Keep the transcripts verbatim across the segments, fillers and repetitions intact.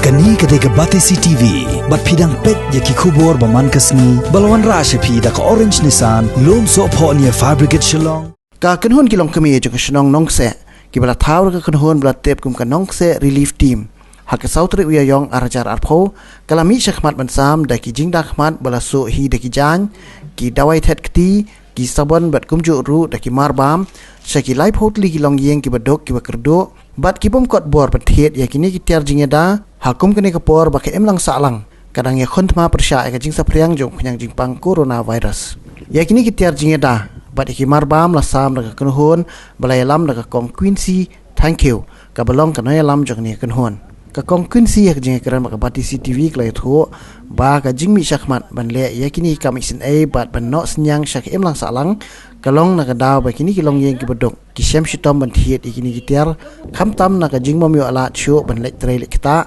Kane ka dei ka Batesi T V, bad phi dang peit ïa ki khubor ba man ka sngi, ba la wanrah sha phi da ka Orange Nissan, Lumsohphoh near Fire Brigade Shillong. Ka kynhun ki longkmie jong ka shnong Nongkseh, kiba la thaw da ka kynhun ba la tip kum ka Nongkseh Relief Team, ha ka saw tarik u Ïaïong ar hajar arphew, ka la mih shakhmat ban sam da ki jingdakhmat ba la suh hi da ki jaiñ, ki dawai thet kti, ki sabon bad kumjuh ruh da ki marbam sha ki laiphew tylli ki longïing kiba duk kiba kyrduh, bad ki bym kot bor ban thied ïa kine ki tiar jingïada ha kum kane ka por ba ka imlang sahlang ka dang ïakhun thma pyrshah ïa ka jingsaphriang jong ka khñiang jingpang coronavirus. Ïa kine ki tiar jingïada bad ïa ki marbam la sam da ka kynhun ba la ïalam da ka Kong Quincy Thangkhiew, kaba long ka nongïalam jong kane ka kynhun. Ka Kong Quincy ha ka jingïakren bad ka Batesi T V ka la ïathuh ba ka jingmih shakhmat ban leh ïa kine ki kam isynei bad ban noh synñiang sha ka imlang sahlang, ka long na ka daw ba kine ki longïing kiba duk ki shem shitom ban thied ïa kine ki tiar, khamtam na ka jingbym ïoh lad shuh ban leit trei leit ktah,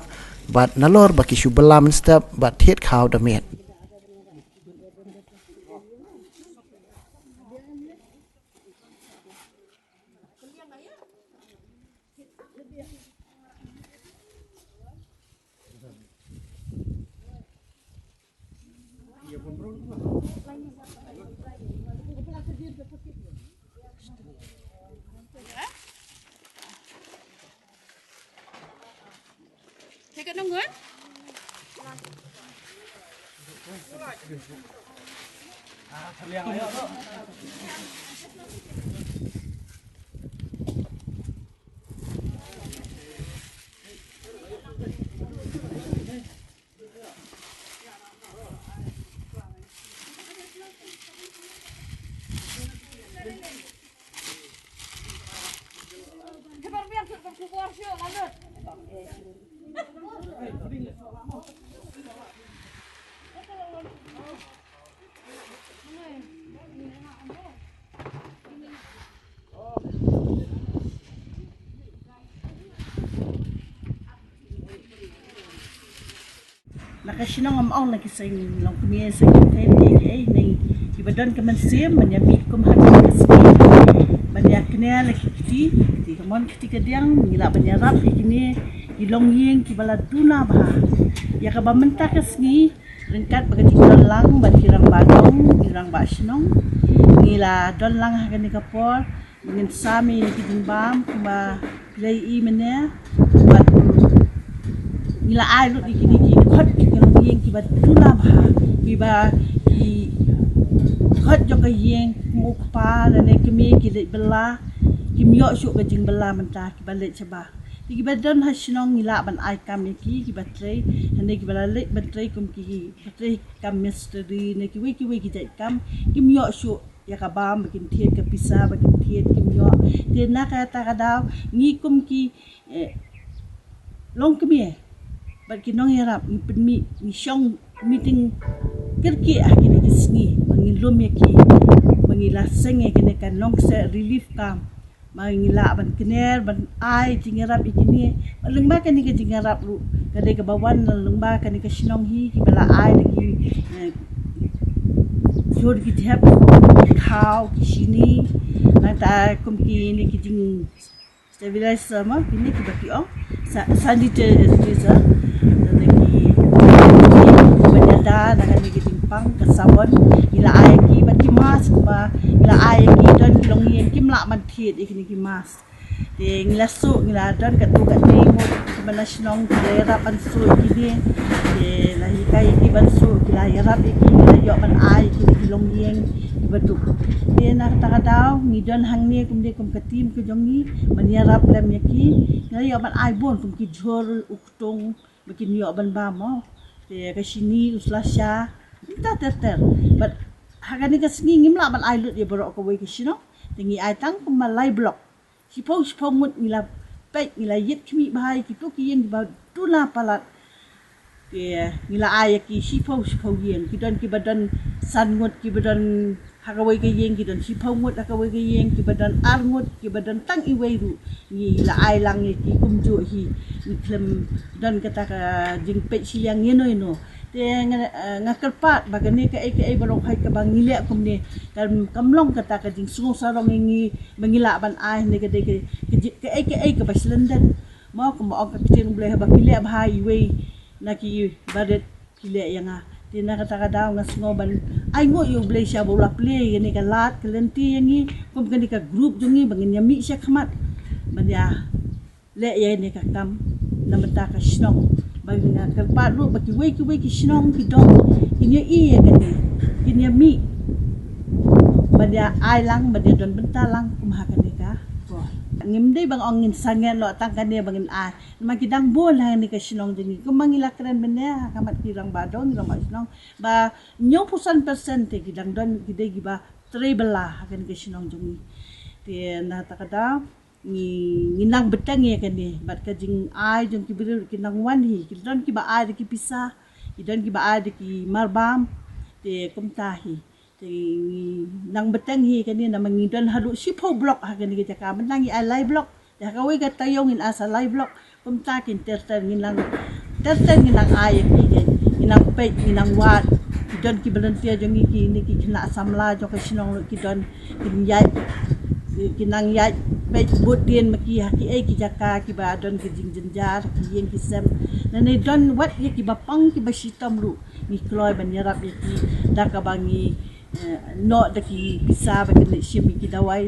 bad nalor ba ki shu bylla mynstep bad thied khaw da miet. Na ka shnong, ym ong na ki seng longkmie, seng kynthei, ki ei, neng kiba don ka mynsiem ban ïa mih kum ha ka sngi ban ïa kner la ki kti, kti kamon kti kadiang, ngi lah ban ïarap ïa kine ki longïing kiba la duna bha. Ïa kaba mynta ka sngi, ryngkat bad ka jingdon lang bad ki rangbah dong, ki rangbah shnong, ngi la don lang ha kane ka por, ngin sam ïa ki jingbam kumba phi la ïohi mynne, bad ngi la ai lut ïa kine ki khot ki longïing kiba duna bha, kiba ki khot jong ka ïing, kum u kpa lane kmie ki leit bylla, kim ïoh shuh ka jingbylla mynta, kiba leit shabar. Te kiba don ha shnong ngi lah ban ai kam ïa ki, kiba trei, hynrei kiba la leit ban trei kum ki, kiba trei kam mistri ne kiwei kiwei ki jait kam, kim ïoh shuh ïa ka bam ba kin thied, ka pisa ba kin thied, kim ïoh. Te na kata ka daw ngi kum ki, eh, longkmie bad ki nongïarap ngi pynmih, ngi shong meeting kyrkieh ha kine ki sngi ba ngi lum ïa ki, ba ngi la seng ïa kine ka Nongkseh relief camp, ba ngi lah ban kner ban ai jingïarap ïa kine. Bad lyngba kane ka jingïarap ruh ka dei kaba wan na lyngba kane ka shnong hi, kiba la ai da ki, eh, jhur ki jhep, ki khaw, ki shini, nangta kum kine ki jing stabilizer ma, kine kiba ki ong sa-, sanitizer. Nangta ki, kiba ïada na kane ka jingpang, ka sabon ngi la ai ki, bad ki mask ba ngi la ai ki, don ki longïing kim lah ban thied ïa kine ki mask. Te ngi la suh, ngi la don katto katne ngut kiba na shnong ki la ïarap ban suh ïa kine. Te la hikai ïa ki ban suh, ki la ïarap ïa ki, ki la ïoh ban ai ïa kine ki longïing kiba duk. Te na kata ka daw ngi don hangne kumne kum ka team ka jong ngi ban ïarap lem ïa ki. Ngi la ïoh ban ai bun kum ki jhur, u ktung ba kin ïoh ban bam mo. Te ka shini, u slasha, kita ter ter. Bad ha kane ka sngi ngim lah ban ai lut ïa baroh kawei ka shnong. Te ngi ai tang kumba lai block. Shiphew shiphew ngut ngi la peit, ngi la ïit khmih bha ïa kito ki ïing kiba duna palat. Te ngi la ai ïa ki shiphew shiphew ïing, ki don kiba don san ngut, kiba don ha kawei ka ïing, ki don shiphew ngut ha kawei ka ïing, kiba don ar ngut, kiba don tang iwei ruh. Ngi la ai lang ïa ki kumjuh hi, ngi khlem don kata ka jingpeit shiliang ïano ïano. Te nga, eh, nga kyrpad ba kane kaei kaei baroh hai kaba ngi leh kumne, kam, kam long kata ka jingsngew sarong ïa ngi ba ngi lah ban ai ne ka dei ka, ka ji-, kaei kaei kaba shlendang. Mo, kumba ong ka ktien U Blei, haba phi leh bha ïa iwei, Na ki barit phi leh ïa nga. Te na kata ka daw nga sngew ban ai nguh ïa U Blei sha ba u la plie ïa kane ka lad ka lynti ïa ngi kum kane ka group jong ngi ba ngin ïa mih sha khmat ban ïa leh ïa kane ka kam na bynta ka shnong. Ba nga kyrpad ruh ba kiwei kiwei ki shnong ki dong kin ïa i ïa kane, kin ïa mih ban ïa ai lang, ban ïa don bynta lang kum ha kane ka por. Ngim dei ba nga ong ngin sangeh noh tang kane ba ngin ai. Namar ki dang bun ha kane ka shnong jong ngi. Kumba ngi la kren mynne ha khmat ki rangbah dong, ki rangbah shnong, ba hynñiewphew san percent te ki dang don, ki dei kiba trei bylla ha kane ka shnong jong ngi. Te na kata ka daw ngi, ngi nang bteng ïa kane bad ka jingai jong ki briew, ki nang wan hi, ki don kiba ai da ki pisa, ki don kiba ai da ki marbam. Te kumta hi. Te ngi nang bteng hi kane namar ngi don haduh shiphew block ha kane ka jaka, mynta ngi ai lai block. Te ha kawei ka taïew ngin ai sa lai block. Kumta kin ter ter ngi nang ter ter ngi nang ai ïa ki, ngi nang peit, ngi nang wad. Ki don ki volunteer jong ngi, kine ki khynnah samla jong ka shnong ruh ki don, kin ïaid, ki nang ïaid peit bud dien ma ki ha kiei ki jaka kiba don ki jingjynjar, ki ïing ki sem. Lane don wat ïa kiba pang kiba shitom ruh ngi kloi ban ïarap ïa ki da kaba ngi eh, noh da ki pisa ba kin leit shim ïa ki dawai.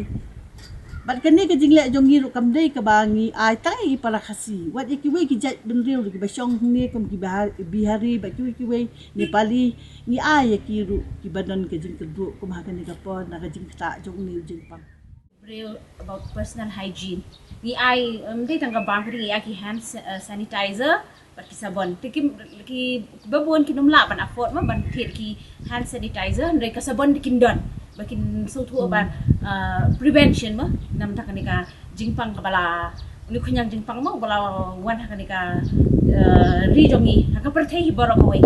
Bad kane ka jingleh jong ngi ruh kam dei kaba ngi ai tang ïa ki para Khasi, wat ïa kiwei ki jaitbynriew ruh kiba shong hangne kum ki Bihar-, Bihari bad kiwei kiwei, Nepali, ngi ai ïa ki ruh kiba don ka jingkyrduh kum ha kane ka por na ka jingktah jong une u jingpang. Briew about personal hygiene. Ngi ai, em, dei tang ka bam, ka dei ngi ai ki hand sa-, eh, sanitizer bad ki sabon. Te ki, ki ba bun kim lah ban afford mo ban thied ki hand sanitizer, hynrei ka sabon te kim don. Ba kin sngewthuh ba, eh, prevention mo, namar kane ka jingpang kaba la, une u khñiang jingpang mo ba la wan ha kane ka, eh, ri jong ngi, ha ka pyrthei hi baroh kawei.